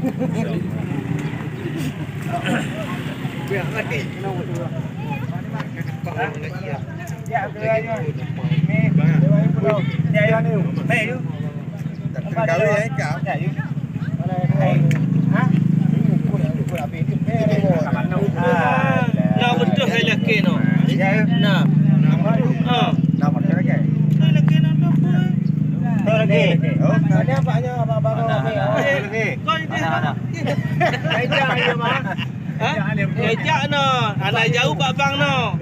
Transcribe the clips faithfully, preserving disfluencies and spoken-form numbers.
Nah, beutôi hai laki noh. Nah. Ha. Hai laki noh tu pun. Ha? Ejak noh. Anak jauh bak bang noh.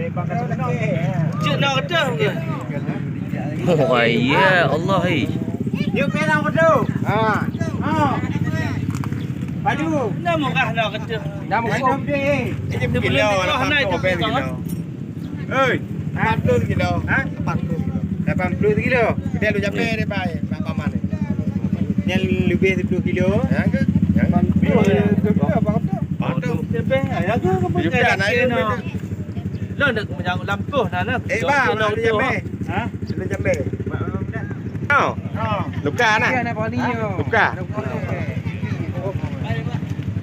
Cek noh keudeh ke? Oh, ya Allah, eh. Yuk, pegang betul. Ha. Ha. Padu. Nama kah noh keudeh? Nama kah? Sebelum dikoh nah itu tukang. Hei, lapan puluh kilo. Ha? Lapan puluh kilo. Lapan puluh kilo. Dia lu jamé dia bai, Pak Paman ni. Yang lebih sepuluh kilo. Ya ke? Yang lebih sepuluh kilo, Pak Abdul. Patut. Lebih, ya ke? Lebih, nak lebih. Lo nak menjauh lampuh nah, nah. Eh, bang, nak lebih jamé. Ha? Lebih jamé. Oh. Luka nah. Luka.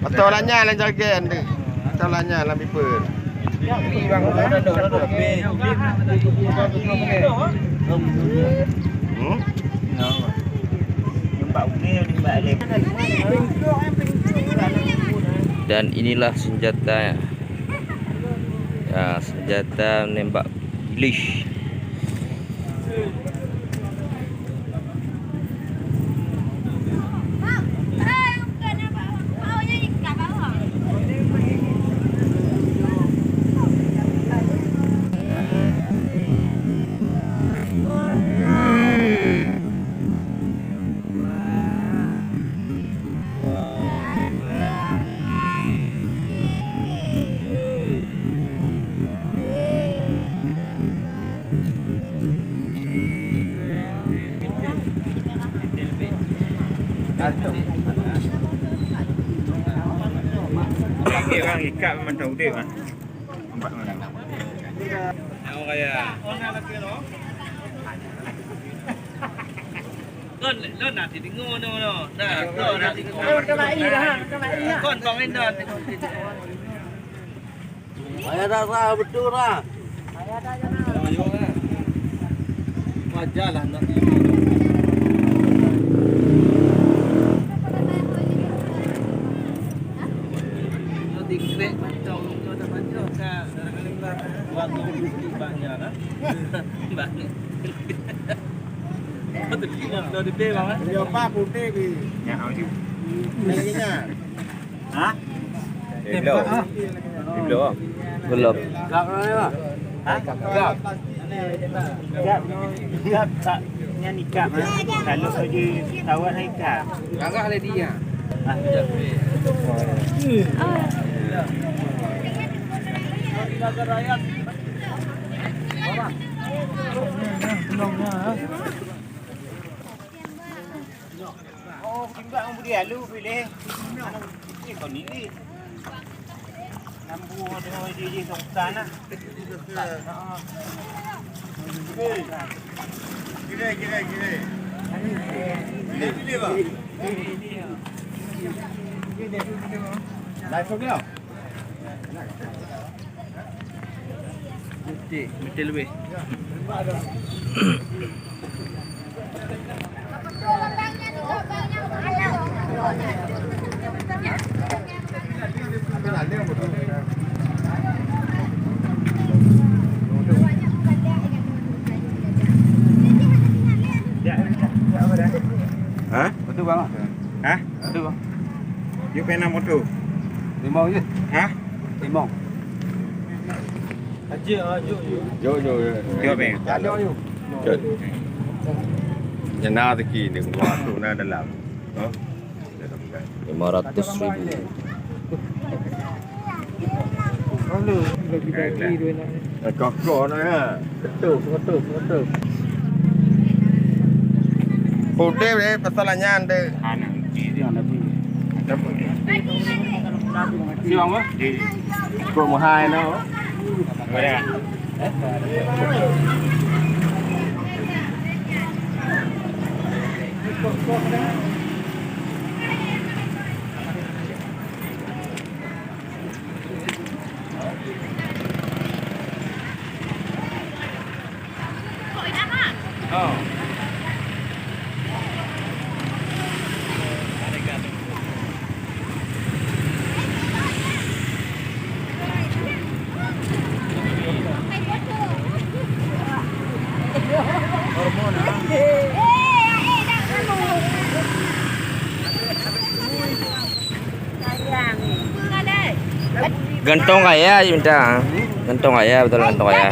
Atau lanya lah jaga anda. Atau lanya lah biper. Hmm? Dan inilah senjata, ya, senjata menembak English. Orang ikat memang tak udeh, kan? Nampak mana? Yang kaya. Kon, lôn na sideungoe nyoe, nyoe. Nah, lôn na sideungoe. Lôn keumae dah, lôn keumae dah. Kon, bang Indan. Ayah dah sah, betul dah. Wajar lah, nak. Lôn dikrek mantong, lôn dah baca, ka. Waktu banyak, kan? Banyak. Dia apa putih ni? Ya, au ju. Lagi nya. Ha? Eh, belum. Belum. Belum. Gap mana, Bang? Ha? Gap. Gap. Gap tak nyan ikat, ha? Kalau saja tawar ikat. Gagah lagi ya. Ah, sekejap. Oh, timbak budi alu pilih. Kau ni. Lampu tengok dia je songsan lah. Gile, gile, gile. Gile, gile, bang. Live ke? Betul, betul lebih. Ha? Betul bang. Ha? Betul bang. Yuk pena motor. Limong je. Ha? Limong. Aja, aja, aja. Yo, yo, yo. Yo, Bang. Aja, aja. Yo. Nyana rezeki ni, waktu na dalam. Ha? Lima ratus ribu. Lalu bagi-bagi dua nak. Eh, kau, kau nak ya? Betul, betul, betul. Putih deh, pasal nyan deh. Anak. Siang apa? Kok mahal no? Ada. Gantong raya je minta. Gantong raya, betul gantong raya.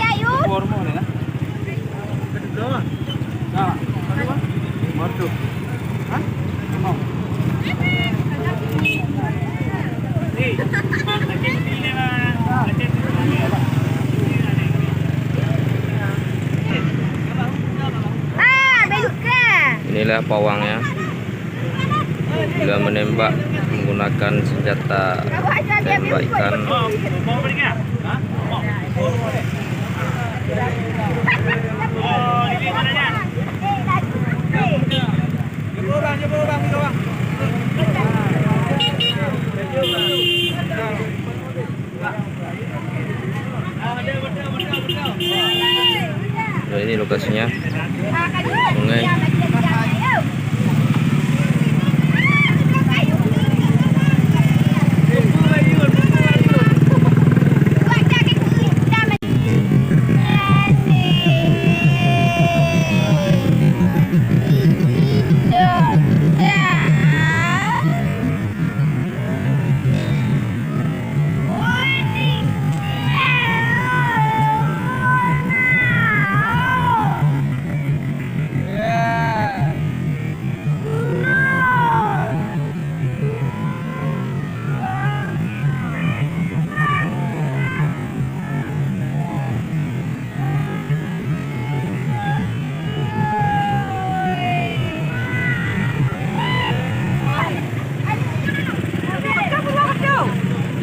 Inilah pawangnya. Bila menembak menggunakan senjata tembak ikan. Nah, ini lokasinya. Sungai.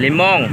Limong.